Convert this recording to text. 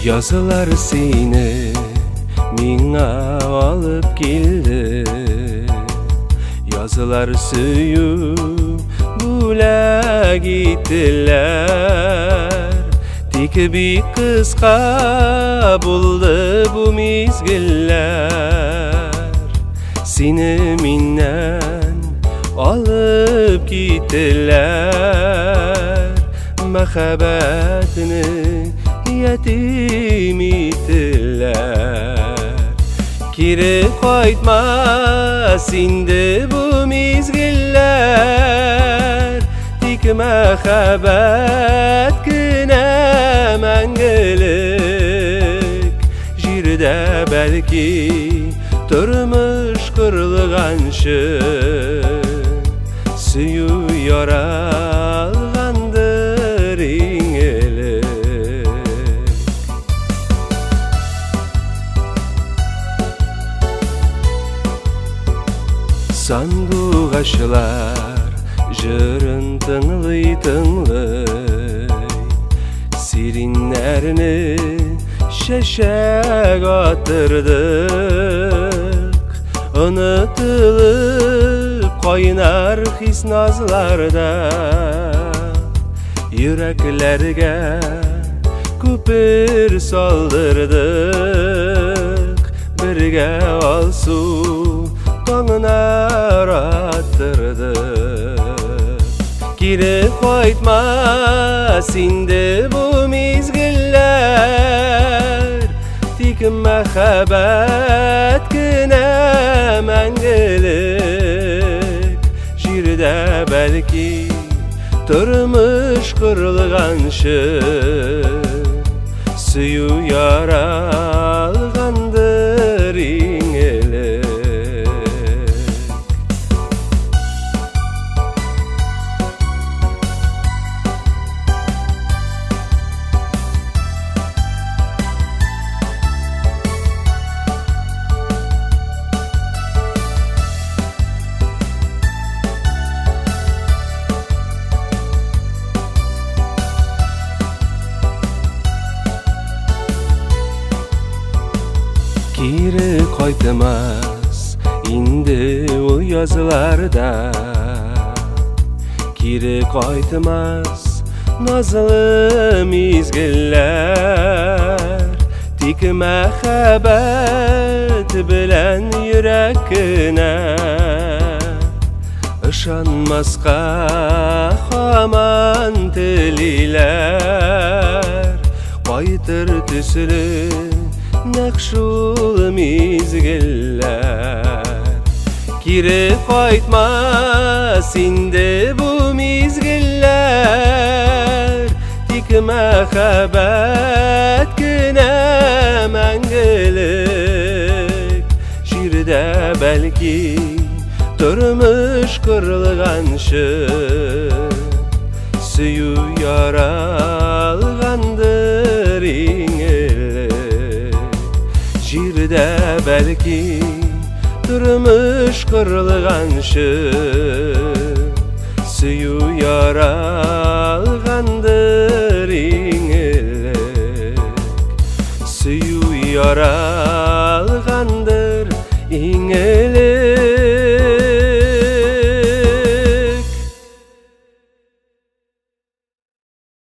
Язылар сине миңа алып килде. Язылар сөю бүләк иттеләр. Тик бик кыска булды бу мизгелләр. Сине миннән алып киттеләр. Мәхәббәтне ятим иттеләр. Кире кайтмас инде бу мизгелләр. Тик мәхәббәт кенә мәңгелек. Җирдә бәлки тормыш корылганчы сөю яралгандыр иң элек. Сандугачлар җырын тыңлый-тыңлый, сириннәрне чәчәк атырдык. Онытылып кайнар хис назларда йөрәкләргә күпер салдырдык. Бергә алсу таңнар аттырдык. Кире кайтмас инде бу мизгелләр. Тик мәхәббәт кенә мәңгелек. Җирдә бәлки тормыш корылганчы сөю яралгандыр иң элек. Кире кайтмас инде ул язларда, кире кайтмас назлы мизгелләр. Тик мәхәббәт белән йөрәк кенә ышанмаска һаман телиләр. Кайтыр төсле нәкъ шул мизгелләр. Кире кайтмас инде бу мизгелләр. Тик мәхәббәт кенә мәңгелек. Җирдә бәлки тормыш корылганчы сөю яралгандыр иң элек. Җирдә бәлки тормыш корылганчы сөю яралгандыр иң элек. Сөю яралгандыр иң элек.